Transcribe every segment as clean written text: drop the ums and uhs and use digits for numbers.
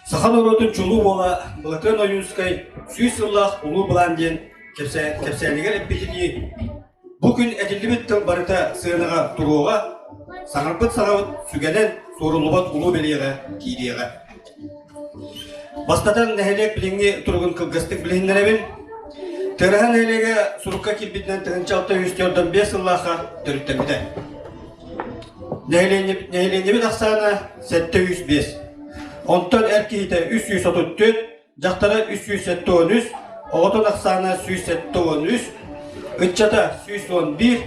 Саха норуотун чулуу уола Былатыан Ойуунскай 100 сыллаах улуу былаан диэн кэпсээнигэр эппитинии, бу күн этиллибит тыл барыта сыанаҕа туруоҕа, саҥарбыт саҥабыт сүгэнэн суоруллубат улуу бэлиэҕэ киириэҕэ. Бастатан нэһилиэк билиҥҥи туругун кылгастык билиһиннэрэбин. Тыараһа нэһилиэгэ сурукка киирбитинэн 1645 сыллаахха төрүттэммитэ. Нэһилиэнньэбит ахсаана 705. Онтон эр киһитэ 334, дьахтара 373, оҕотун ахсаана 173, ыччата 111,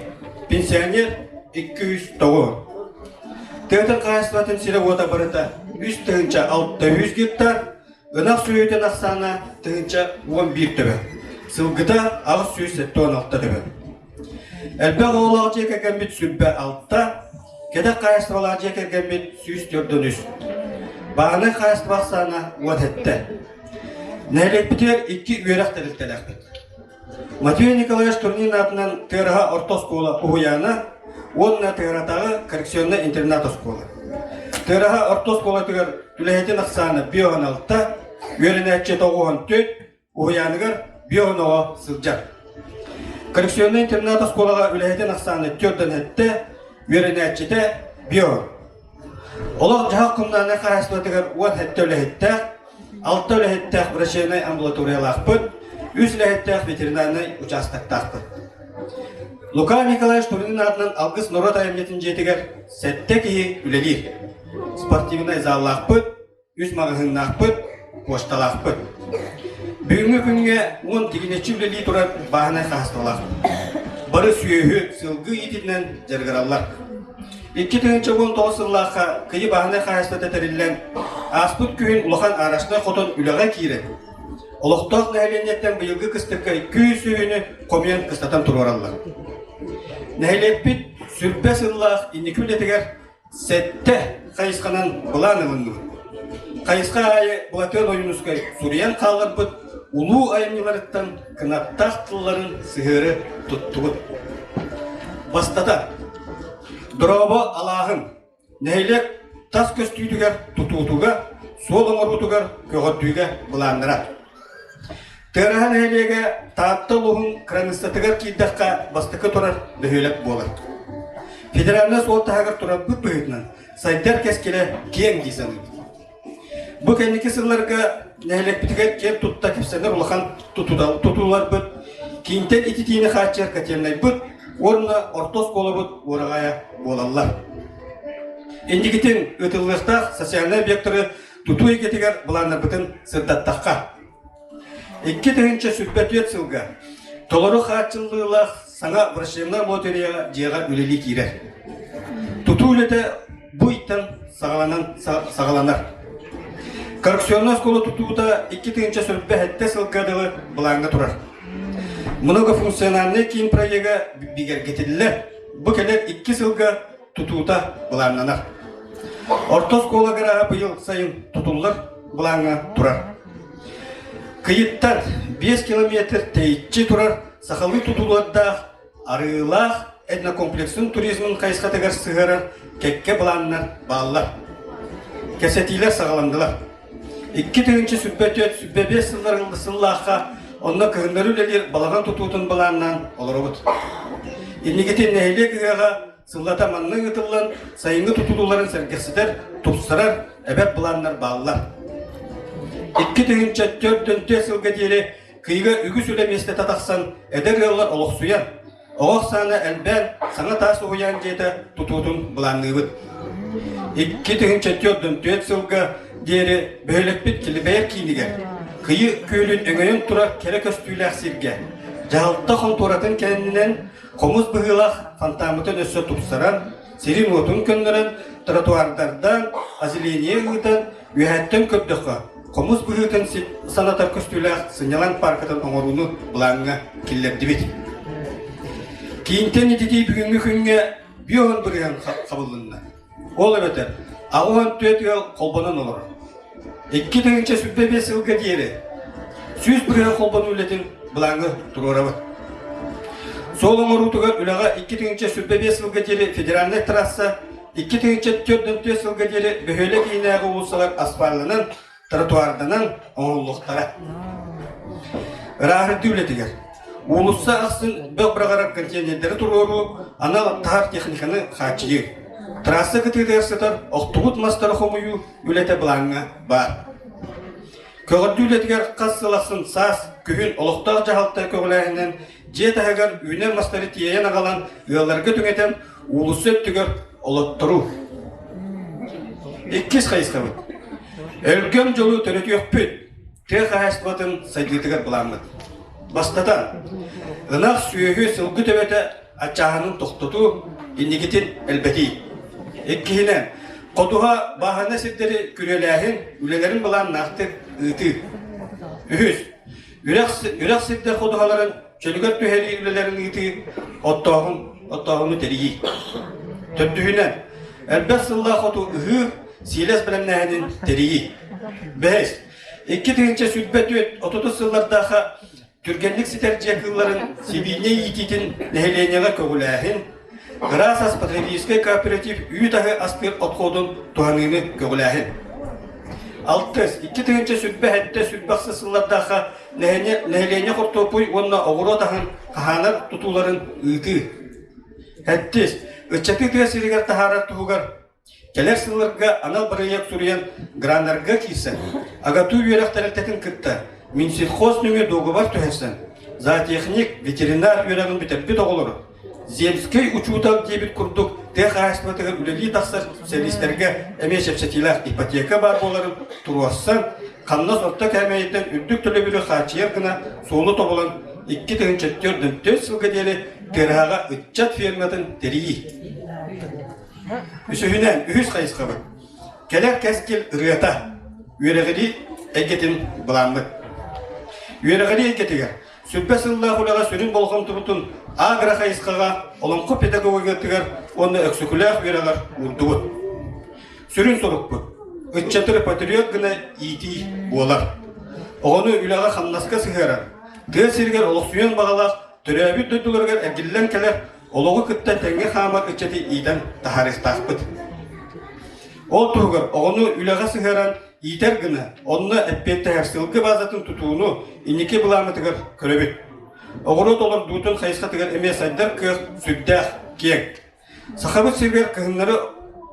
пенсионер 209. Тыатын хаһаайыстыбатын сирэ-уота барыта 3600 гектар, ынах сүөһүтүн ахсаана 1011 төбө, сылгыта 876 төбө. Элбэх оҕолоох дьиэ кэргэммит 26, кэтэх хаһаайыстыбалаах дьиэ кэргэммит 143. Бааһынай хаһаайыстыба ахсаана 17. Нэһилиэкпитигэр икки үөрэх тэрилтэлээхпит. Матвей Николаевич Турнин аатынан Тыараһа орто оскуола уһуйаана уонна Тыаратааҕы коррекционнай интернат оскуола. Тыараһа орто оскуолатыгар үлэһитин ахсаана 56, үөрэнээччи 94, уһуйааныгар 5 оҕо сылдьар. Коррекционнай интернат оскуолаҕа үлэһитин ахсаана 47, үөрэнээччитэ 5. Олох-дьаһах коммунальнай хаһаайыстыбатыгар 17 үлэһиттээх, Алта үлэһиттээх врачебнай амбулаториялаахпыт, үс үлэһиттээх ветеринарнай участоктаахпыт. Лука Николаевич Турнин аатынан Алгыс норуот айымньытын дьиэтигэр сэттэ киһи үлэлиир. Спортивнай заллаахпыт, үс маҕаһыыннаахпыт, почталаахпыт. Бүгүҥҥү күҥҥэ уон тигинэччи үлэлии турар бааһынай хаһаайыстыбалаахпыт. Бары сүөһү, сылгы иититинэн дьарыгыраллар. 2019 сыллаахха Кыйы бааһынай хаһаайыстыбата тэриллэн, ааспыт күһүн улахан арашнай хотон үлэҕэ киирэн, олохтоох нэһилиэнньэттэн быйылгы кыстыкка 200 сүөһүнү хомуйан кыстатан туруораллар. Нэһилиэкпит сүрбэ сыллаах инники үлэтигэр сэттэ хайысханан былаан ылынныбыт. Хайысха аайы Былатыан Ойуунускай суруйан хаалларбыт улуу айымньыларыттан кынаттаах тылларын сыһыары туттубут. Бастата, Дорообо алааһын нэһилиэк тас көстүүтүгэр, тутуутугар, суол оҥоруутугар көҕөрдүүгэ былааннара. Тыараһа нэһилиэгэ Таатта улууһун кыраныыссатыгар киирдэххэ бастакы турар бөһүөлэк буолар. Федеральнай суол таһыгар турарбыт быһыытынан сайдар кэскилэ киэҥ дии саныыбыт. Бу кэнники сылларга нэһилиэкпитигэр киэн тутта кэпсэнэр улахан тутууларбыт, киинтэн ититиини хааччыйар котельнайбыт уонна орто оскуолабыт уораҕайа буолаллар. Инникитин ыытыллыахтаах социальнай объектары тутуу эйгэтигэр былааннарбытын сырдаттахха, 2024 сылга толору хааччыллыылаах саҥа врачебнай лотереяҕа дьиэҕэ үлэлии киирэр. Тутуу үлэтэ бу ыйтан саҕаланан саҕаланар. Коррекционнай оскуола тутуута 2047 сылга дылы былааҥҥа турар. Многофункциональный киин проега бигэргэтиллэр. Бу кэлэр икки сылга тутуута былааннанар. Орто оскуола гарааһа быйыл сайын тутуллар былааҥҥа турар. Кыйыттан 5 километр тэйиччи турар сахалыы тутуулардаах Арыылаах этнокомплексын туризмын хайысхатыгар сыһыарар кэккэ былааннар бааллар. Кэпсэтиилэр саҕаланнылар. 2024-25 сылларын сыллаахха онно кыһыннары үлэлиир балаҕан тутуутун былааннаан олоробут. Инникитин нэһилиэк ыһыаҕа Сыллата манна ыытыллан, сайыҥҥы тутулууларын сэргэхситэр, тупсарар эбэт былааннар бааллар. 2004 сылга диэри Кыйыга үгүс үлэ миэстэтэ тахсан, эдэр ыаллар олохсуйан, оҕо ахсаана элбээн, саҥа таас уһуйаан дьиэтэ тутуутун былаанныыбыт. 2004 сылга диэри бөһүөлэкпит Килибэйэр киинигэр Кыйы күөлүн өҥөйөн турар кэрэ көстүүлээх сиргэ дьаһалта хонтуоратын кэннинэн Хомус быһыылаах фонтаммытын өссө тупсаран, сирин-уотун көннөрөн, тротуардардан озеленение ыытан, үөһэттэн көрдөххө, хомус быһыытын санатар көстүүлээх сынньалаҥ пааркатын оҥорууну былааҥҥа киллэрдибит. Киинтэн ититии бүгүҥҥү күҥҥэ 50% хабыллынна. Ол эбэтэр 84 ыал холбонон олорор. 2025 сылга диэри 100% холбонуу үлэтин былааҥҥа туруорабыт. Суол оҥоруутугар үлэҕэ 2025 сылга диэри федеральнай трасса, 2044 сылга диэри бөһүөлэк иһинээҕи уулуссалар асфальланан, тротуарданан оҥоһуллуохтара. Ырааһырдыы үлэтигэр уулусса ахсын бөх быраҕар контейнердэри туруоруу, анал таһар техниканы хааччыйыы, трасса кытыытыгар сытар охтубут мастары хомуйуу үлэтэ былааҥҥа баар. Көҕөрдүү үлэтигэр хас сыл ахсын саас, күһүн олохтоох дьаһалта көҕүлээһинэн дьиэ таһыгар үүнэр мастары тиэйэн аҕалан ыалларга түҥэтэн уулусса өттүгэр олотторуу. Иккис хайысхабыт. Өлгөм дьолу төрөтүөхпүт. Тыа хаһаайыстыбатын сайдыытыгар былааммыт. Бастатан, ынах сүөһү сылгы төбөтө аччааһынын тохтотуу, инникитин элбэтии. Иккиһинэн, ходуһа бааһына сирдэри күрүөлээһин үлэлэрин былааннаахтык ыытыы. Үһүс, үрэх, үрэх сирдэр ходуһаларын чөлүгэр түһэрии үлэлэрин ыытыы, оттооһун, оттооһуну тэрийии. Төрдүһүнэн, элбэх сыллаах оту ыһыы, сиилэс бэлэмнээһинин тэрийии. Бэһис, 2024 сыллардаахха түргэнник ситэр дьиэ кыылларын сибиинньэ иитиитин нэһилиэнньэҕэ көҕүлээһин, ыраас ас потребительскай кооператив үүт аһы астыыр отходун туһаныыны көҕүлээһин. Алтыс, 2027 сыллардаахха нэһилиэнньэ хортуоппуй уонна оҕуруот аһын хаһаанар тутууларын ыытыы. Сэттис, ыччаты тыа сиригэр таһаарар туһугар Кэлэр сылларга анал бырайыак суруйан граннарга киирсэн, АГАТУ үөрэх тэрилтэтин кытта Минсельхоз нөҥүө дуогабар түһэрсэн, зоотехник, ветеринар үөрэҕин бүтэрбит оҕолору земскэй учуутал диэбит курдук тыа хаһаайыстыбатыгар үлэлии тахсар специалистэргэ эмиэ чэпчэтиилээх ипотека баар буоларын туруорсан, хамнас орто кээмэйиттэн үрдүк төлөбүрү хааччыйар гына суолу тобулан 2004 сылга диэри Тыараһаҕа ыччат ферматын тэрийии. Үсүһүнэн, үһүс хайысхабыт. Кэлэр кэскил ырыата. Үөрэҕирии эйгэтин былааммыт. Үөрэҕирии эйгэтигэр сүрбэ сыллаах үлэҕэ сүрүн болҕомтобутун агро хайысхаҕа олоҥхо педагогикатыгар уонна Өксөкүлээх үөрэҕэр уурдубут. Сүрүн сорукпут ыччаты патриот гына иитии буолар. Оҕону үлэҕэ-хамнаска сыһыаран, тыа сиригэр олохсуйуон баҕалаах төрөөбүт дойдуларыгар эргиллэн кэлэр олоҕу кытта тэҥҥэ хаамар ыччаты иитэн таһаарыахтаахпыт. Ол туһугар оҕону үлэҕэ сыһыаран иитэр гына, онно эппиэттэһэр сылгы базатын тутууну инники былааммытыгар көрөбүт. Оҕуруот олордуутун хайысхатыгар эмиэ сайдар кыах сүрдээх киэҥ. Сахабыт сиригэр кыһыннары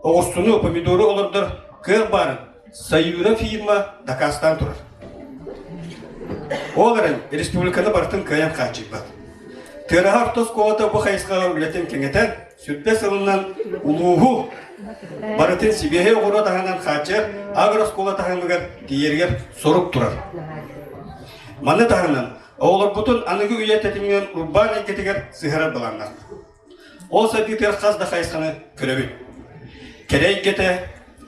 оҕурсуну, помидору олордор кыах баарын Саюра фирма дакаастаан турар. Ол эрэн республиканы барытын кыайан хааччыйбат. Тыараһа орто оскуолата бу хайысхаҕа үлэтин кэҥэтэн, сүрбэ сылынан улууһу барытын сибиэһэй оҕуруот аһынан хааччыйар агрооскуола таһымыгар тиийэригэр сорук турар. Маны таһынан, оҕолорбутун аныгы үйэ тэтиминэн урбаан эйгэтигэр сыһарар былааннаах. Ол сайдыытыгар хас да хайысханы көрөбүт. Кэрэ эйгэтэ,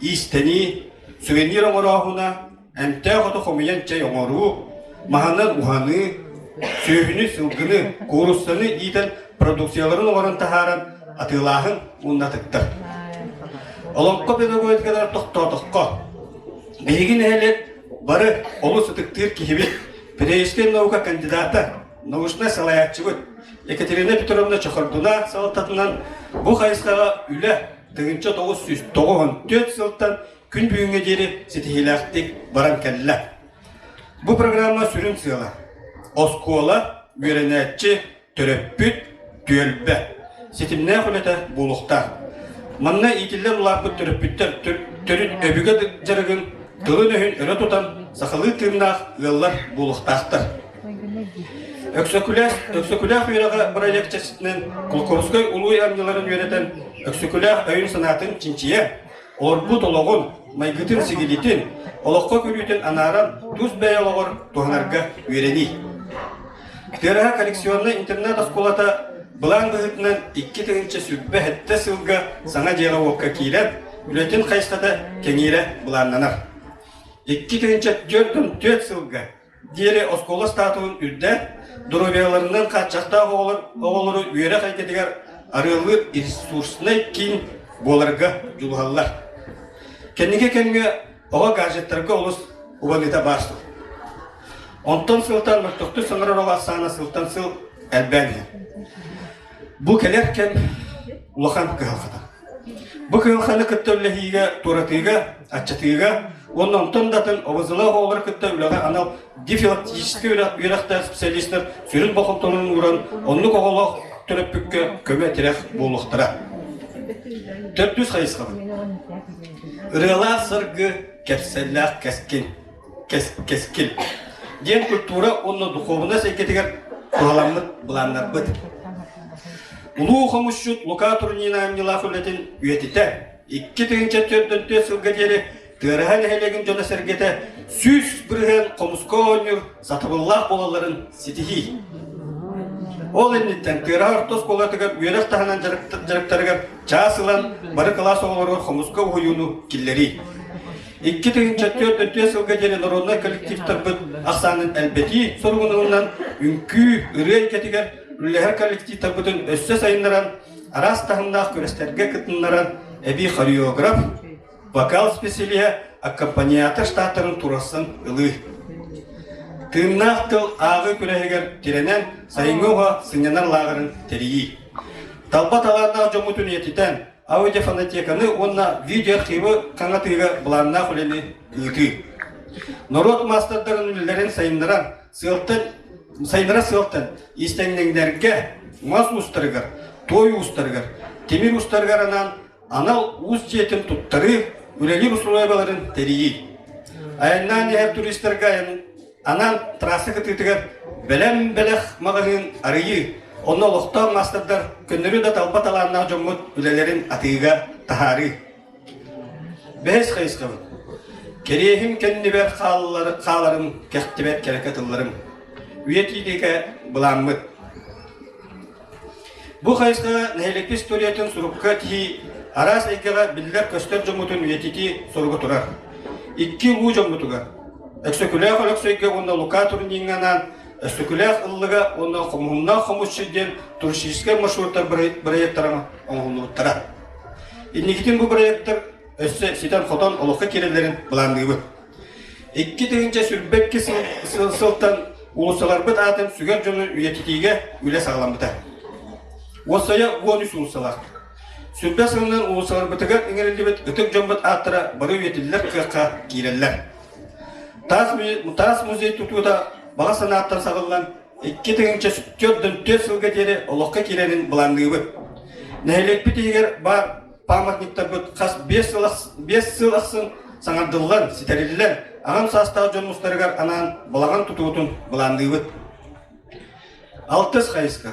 иистэнии, сувенир оҥорооһуна, эмтээх оту хомуйан чэй оҥоруу, маһынан уһаныы, сүөһүнү, сылгыны, кууруссаны иитэн продукцияларын оҥорон таһааран атыылааһын уонна атыттар. Олоҥхо педагогикатыгар тохтоотоххо, биһиги нэһилиэк бары олус ытыктыыр киһибит, педагогическай наука кандидата, научнай салайааччыбыт Екатерина Петровна Чохордуна салалтатынан бу хайысхаҕа үлэ 1994 сылтан күн бүгүҥҥэ диэри ситиһиилээхтик баран кэллэ. Бу программа сүрүн сыала – оскуола, үөрэнээччи, төрөппүт, түөлбэ ситимнээх үлэтэ буолуохтаах. Манна иитиллэн улааппыт төрөппүттэр төрүт өбүгэ дьарыгын тылын-өһүн өрө тутан сахалыы тыыннаах ыаллар буолуохтаахтар. Өксөкүлээх, Өксөкүлээх үөрэҕэ бырайыак чэрчитинэн Кулаковскай улуу айымньыларын үөрэтэн Өксөкүлээх өйүн-санаатын чинчийэ, олорбут олоҕун, майгытын-сигилитин, олоххо көрүүтүн анааран тус бэйэ олоҕор туһанарга үөрэнии. Тыараһа коллекционнай интернат-оскуолата былаан быһыытынан 2027 сылга саҥа дьиэҕэ-уокка киирэн, үлэтин хайысхата кэҥиирэ былааннанар. 2044 сылга диэри оскуола статуһун үрдээн, доруобуйаларынан хааччахтаах оҕолор оҕолору үөрэх эйгэтигэр арыаллыыр ресурснай киин буоларга дьулуһаллар. Кэнники кэмҥэ оҕо гаджеттарга олус убаныыта баар суол. Онтон сылтан мөлтөхтүк саҥарар оҕо ахсаана сылтан сыл элбээн иһэр. Бу кэлэр кэм улахан кыһалҕата. Бу кыһалҕаны кытта үллэһиигэ, туоратыыга, аччатыыга. уонна онтон да атын ОВЗ-лаах оҕолору кытта үлэҕэ анал дифилактическай үөрэхтээх специалистар сүрүн болҕомтолорун ууран, оннук оҕолоох төрөппүккэ көмө-тирэх буолуохтара. Төрдүс хайысхабыт. Ырыалаах саргы, кэпсэллээх кэскил. Кэскил. Диэн культура уонна духуобунас эйгэтигэр туһаламмыт былааннарбыт. Улуу хомусчут Лука Турнина айымньылаах үлэтин үйэтитэ 2004 сылга диэри Тыараһа нэһилиэгин дьоно-сэргэтэ 100% хомуска оонньуур сатабыллаах буолалларын ситиһии. Ол инниттэн Тыараһа орто оскуолатыгар үөрэх таһынан дьарыктарыгар чаас ылан бары кылаас оҕолоругар хомуска уһуйууну киллэрии. 2004 сылга диэри народнай коллективтарбыт ахсаанын элбэтии соругун ылынан үҥкүү, ырыа эйгэтигэр үлэлэһэр коллективтарбытын өссө сайыннаран, араас таһымнаах күрэстэргэ кытыннаран эбии хореограф, вокал специалиһа, аккомпаниатор штаттарын туруорсан ылыы. Тыыннаах тыл ааҕыы күрэһигэр тирэнэн сайыҥҥы оҕо сынньанар лааҕырын тэрийии. Талба талааннаах дьоммутун үйэтитэн, аудиофонотеканы уонна видеоархивы хаҥатыыга былааннаах үлэни ыытыы. Норуот маастардарын үлэлэрин сайыннаран, сыалтан сайыннара сыалтан иистэнньэҥнэргэ, мас уустарыгар, туой уустарыгар, тимир уустарыгар анаан анал уус дьиэтин туттарыы, үлэлиир усулуобуйаларын тэрийии. Айаннаан иһэр туристарга анаан трасса кытыытыгар бэлэм бэлэх маҕаһыын арыйыы, онно олохтоох маастардар көннөрү да талба талааннаах дьоммут үлэлэрин атыыга таһаарыы. Бэһис хайысхабыт. Кэриэһим кэннибэр хааларым, кэхтибэт кэрэкэ тылларым. Үйэ тиийдигэ былааммыт. Бу хайысхаҕа нэһилиэкпит историятын сурукка тиһии араас эйгэҕэ биллэр-көстөр дьоммутун үйэтитии соруга турар. Икки улуу дьоммутугар Өксөкүлээх Өлөксөйгө уонна Лука Турниҥҥа анаан Өксөкүлээх ыллыга уонна Хомуһуннаах хомусчут диэн туристическай маршруттар бырайыактара оҥоһуллубуттара. Инникитин бу бырайыактар өссө ситэн-хотон олоххо киирэллэрин былаанныыбыт. 2022 сылтан уулуссаларбыт аатын сүгэр дьону үйэтитиигэ үлэ саҕаламмыта. Уопсайа 13 уулуссалаах. Сүрбэ сылынан уулуссаларбытыгар иҥэриллибит ытык дьоммут ааттара бары үйэтиллэр кыахха киирэллэр. Таас, таас музей тутуута баҕа санааттан саҕыллан 2004 сылга диэри олоххо киирэрин былаанныыбыт. Нэһилиэкпит иһигэр баар памятниктарбыт хас 5 сыл ахсын саҥардыллан, ситэриллэн, аҕам саастаах дьон мустарыгар анаан балаҕан тутуутун былаанныыбыт. Алтыс хайысха.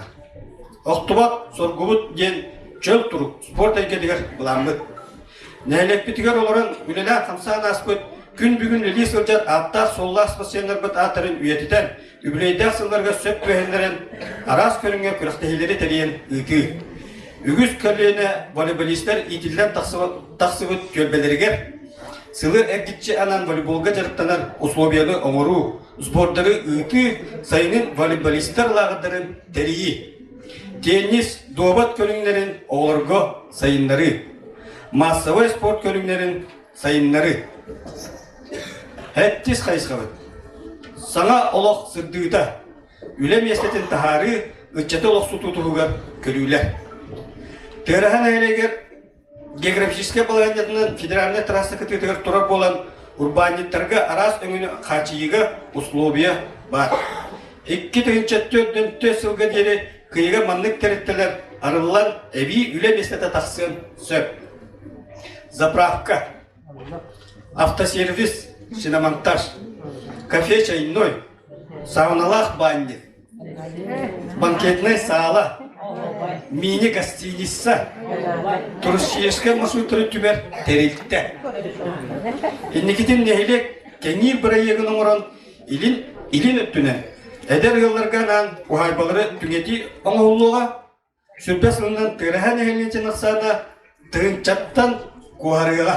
Охтубат соргубут диэн чөл турук спорт эйгэтигэр былааммыт. Нэһилиэкпитигэр олорон үлэлээн-хамсаан ааспыт күн бүгүн үлэлии сылдьар ааттаах-суоллаах спортсменнарбыт ааттарын үйэтитэн, үбүлүөйдээх сылларга сөп түбэһиннэрэн араас көрүҥҥэ күрэхтэһиилэри тэрийэн ыытыы. Үгүс көлүөнэ волейболистар иитиллэн тахсыбыт түөлбэлэригэр сылы эргиччи анаан волейболга дьарыктанар условияны оҥоруу, сбордары ыытыы, сайынын волейболистар лааҕырдарын тэрийии. Теннис, дуобат көрүҥнэрин оҕолорго сайыннарыы. Массовай спорт көрүҥнэрин сайыннарыы. Сэттис хайысхабыт. Саҥа олох сырдыыта. Үлэ миэстэтин таһаарыы, ыччаты олохсутуу туһугар көрүүлэр. Тыараһа нэһилиэгэр географическай балаһыанньатынан федеральнай трасса кытыытыгар турар буолан, урбаанньыттарга араас өҥөнү хааччыйыыга условия баар. 2004 сылга диэри Кыйыга маннык тэрилтэлэр арыллан эбии үлэ миэстэтэ тахсыан сөп. Заправка, автосервис, шиномонтаж, кафе чайной, сауналаах баанньык, банкетнай саала, мини-гостиница, туристическай маршруттары түмэр тэрилтэ. Инникитин нэһилиэк кэҥиир бырайыагын оҥорон илин илин өттүнэн эдэр ыалларга анаан уһаайбалары түҥэтии оҥоһуллуоҕа. Сүрбэ сылынан Тыараһа нэһилиэнньэтин ахсаана тыһыынчаттан куоһарыаҕа.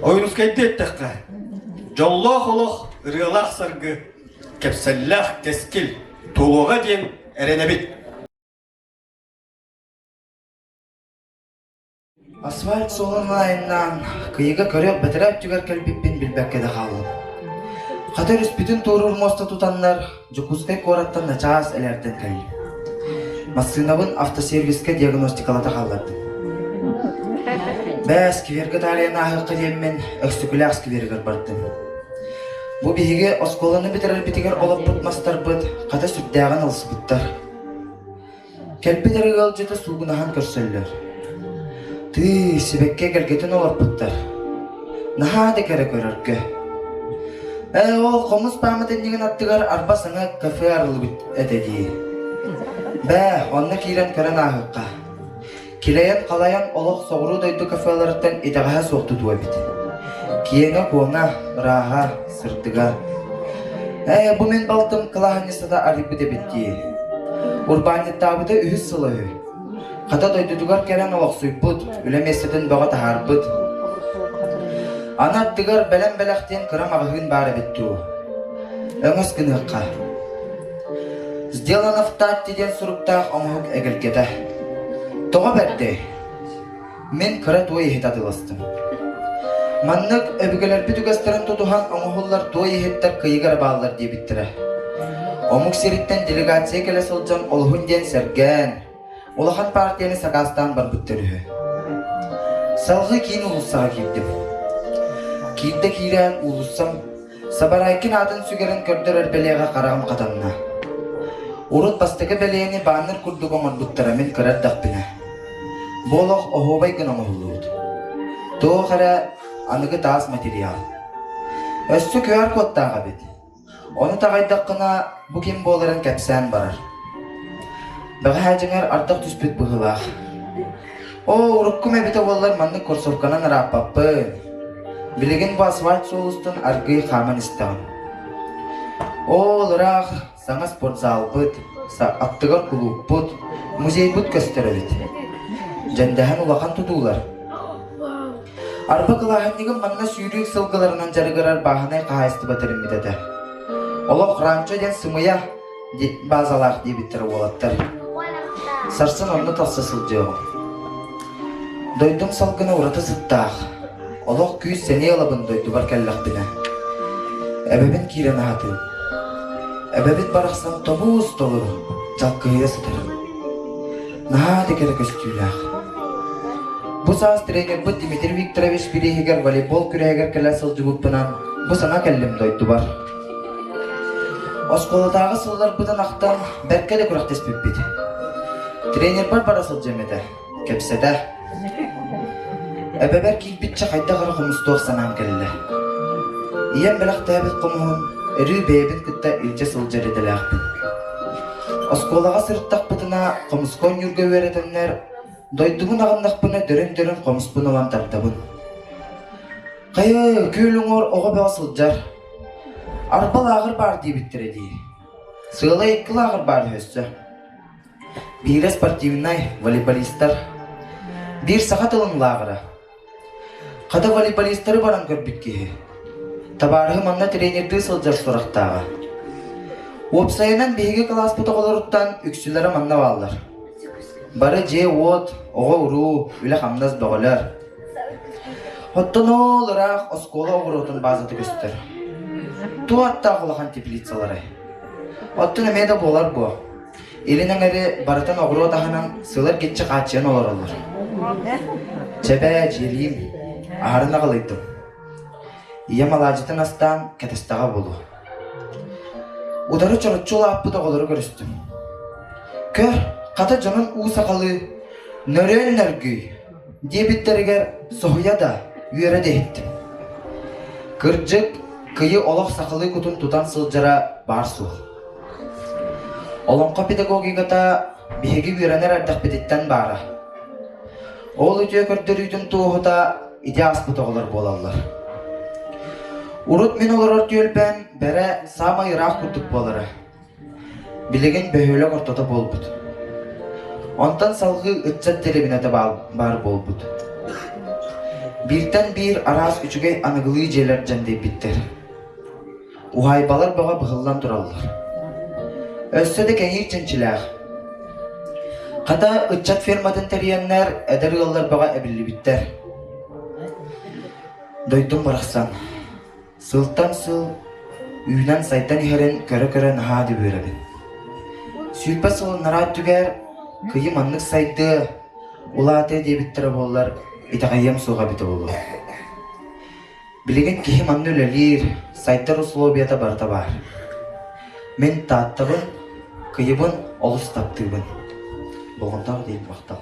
Ойуунускайдыы эттэххэ, дьоллоох олох, ырыалаах саргы, кэпсэллээх кэскил туолуоҕа диэн эрэнэбит. Асфальт суолун айаннаан, Кыйыга көрүөх бэтэрээ өттүгэр кэлбиппин билбэккэ да хааллым. Хата өрүспүтүн туоруур муоста тутаннар, Дьокуускай куораттан начаас элээрдэн кэллим. Массыынабын автосервискэ диагностикалата хааллардым. Бээ, сквергэ таарыйан ааһыахха диэммин Өксөкүлээх скверигэр бардым. Бу биһиги оскуоланы бүтэрэрбитигэр олоппут мастарбыт хата сүрдээҕин ылсыбыттар. Кэлбит эрэ ыалдьыты суугунаһан көрсөллөр. Тыы, сибэкки эгэлгэтин олорпуттар. Наһаа да кэрэ көрөргө. Ээ, ол хомус пааматынньыгын аттыгар арба саҥа кафе арыллыбыт этэ дии. Бээ, онно киирэн көрөн ааһыахха. Килэйэн-халайан олох соҕуруу дойду кафеларыттан итэҕэһэ суох тутуу эбит. Киэҥэ-куоҥа, ырааһа, сырдыга. Ээ, бу мин балтым кылааһынньыссата арыйбыт эбит дии. Урбаанньыттаабыта үһүс сыла үһү. Хата дойдутугар кэлэн олохсуйбут, үлэ миэстэтин бөҕө таһаарбыт. Аны аттыгар бэлэм бэлэх диэн кыра маҕаһыын баар эбит дуу. Өҥөс гыныахха. «Сделано в Татте» диэн суруктаах оҥоһук эгэлгэтэ. Тоҕо бэрдэй? Мин кыра туой иһит атыыластым. Маннык өбүгэлэрбит үгэстэрин тутуһан оҥоһуллар туой иһиттэр кыйыгар бааллар диэбиттэрэ. Омук сириттэн делегация кэлэ сылдьан олуһун диэн сэргээн, Улахан партияны сакаастаан барбыттар үһү. Салгыы киин уулуссаҕа киирдим. Киирдэ киирэн уулуссам Сабарайкин аатын сүгэрин көрдөрөр бэлиэҕэ хараҕым хатанна. Урут бастакы бэлиэни баннер курдук оҥорбуттара мин кыра эрдэхпинэ. Бу олох оһуобай гына оҥоһуллубут. Туох эрэ аныгы таас материал. Өссө QR кодтаах эбит. Ону таҕайдаххына, бу ким буоларын кэпсээн барар. Бэҕэһээ дьиҥэр ардах түспүт быһыылаах. Оо, уруккум эбитэ буоллар маннык курсовканан ырааппаппын. Билигин бу асфальт суол устун аргыый хааман истэҕим. Оол ыраах саҥа спортзалбыт, аттыгар кулууппут, музейбыт көстөр эбит. Дьэндэһэн улахан тутуулар. Арба кылааһынньыгым манна сүүрүүк сылгыларынан дьарыгырар бааһынай хаһаайыстыба тэриммит этэ. Олох ранчо диэн сымыйа баазалаах диэбиттэрэ уолаттар. Сарсын онно тахса сылдьыаҕым. Дойдум салгына ураты сыттаах. Олох күүс-сэниэ ылабын дойдубар кэллэхпинэ. Эбэбин киирэн аһатыым. Эбэбит барахсан тобуус толору, чалкыйа сытар. Наһаа да кэрэ көстүүлээх. Бу саас тренербит Дмитрий Викторович бирииһигэр волейбол күрэһигэр кэлэ сылдьыбыппынан бу саҥа кэллим дойдубар. Оскуолатааҕы сылларбытын ахтан бэркэ да күрэхтэспиппит. Тренербэр бара сылдьыам этэ, кэпсэтэ. Эбэбэр киирбиччэ хайдах эрэ хомустуох санаам кэллэ. Ийэм бэлэхтээбит хомуһун өрүү бэйэбин кытта илдьэ сылдьар идэлээхпин. Оскуолаҕа сырыттахпытына хомуска оонньуурга үөрэтэннэр, дойдубун аҕыннахпына дөрүн-дөрүн хомуспун ылан тардабын. Хайа, күөл уҥуор оҕо бөҕө сылдьар. Арба лааҕыр баар диэбиттэрэ дии. Сыала икки лааҕыр баар үһү өссө. Биирэ спортивнай, волейболистар. Биир саха тылын лааҕыра. Хата волейболистары баран көрбүт киһи. Табаарыһым манна тренердыы сылдьар сурахтааҕа. Уопсайынан биһиги кылааспыт оҕолоруттан үксүлэрэ манна бааллар. Бары дьиэ-уот, оҕо-уруу, үлэ-хамнас бөҕөлөр. Оттон ол ыраах оскуола оҕуруотун баазата көстөр. Туох аттаах улахан теплицаларай? Оттон эмиэ да буолар буо. Илин эҥэри барытын оҕуруот аһынан сылар гиччи хааччыйан олороллор. Чэбээ, дьиэлиим, аһарын аҕылыйдым. Ийэм алаадьытын астаан кэтэстэҕэ буолуо. Утары чороччу улааппыт оҕолору көрүстүм. Көр, хата дьонум уу сахалыы «Нөрүөн нөргүй» диэбиттэригэр соһуйа да, үөрэ да иһиттим. Кырдьык, кыйы олох сахалыы кутун тутан сылдьара баар суол. Олоҥхо педагогиката биһиги үөрэнэр эрдэхпититтэн баара. Ол үтүө көрдөрүүтүн туоһута ити ааспыт оҕолор буолаллар. Урут мин олорор түөлбэм бэрэ саамай ыраах курдук буолара. Билигин бөһүөлэк ортото буолбут. Онтон салҕыы ыччат дэриэбинэтэ баар буолбут. Бииртэн биир араас үчүгэй аныгылыы дьиэлэр дьэндэйбиттэр. Уһаайбалар бөҕө быһыллан тураллар. Өссө да кэҥиир чинчилээх. Хата ыччат ферматын тэрийэннэр эдэр ыаллар бөҕө эбиллибиттэр. Дойдум барахсан сылтан сыл үүнэн-сайдан иһэрин көрө-көрө наһаа да үөрэбин. 20 сыл анараа өттүгэр кыйы маннык сайдыа, улаатыа диэбиттэрэ буоллар. итэҕэйиэм суоҕа эбитэ буолуо. Билигин киһи манна үлэлиир, сайдар усулуобуйата барыта баар. Мин Тааттабын, Кыйыбын олус таптыыбын. Болҕомтоох диэн махтал.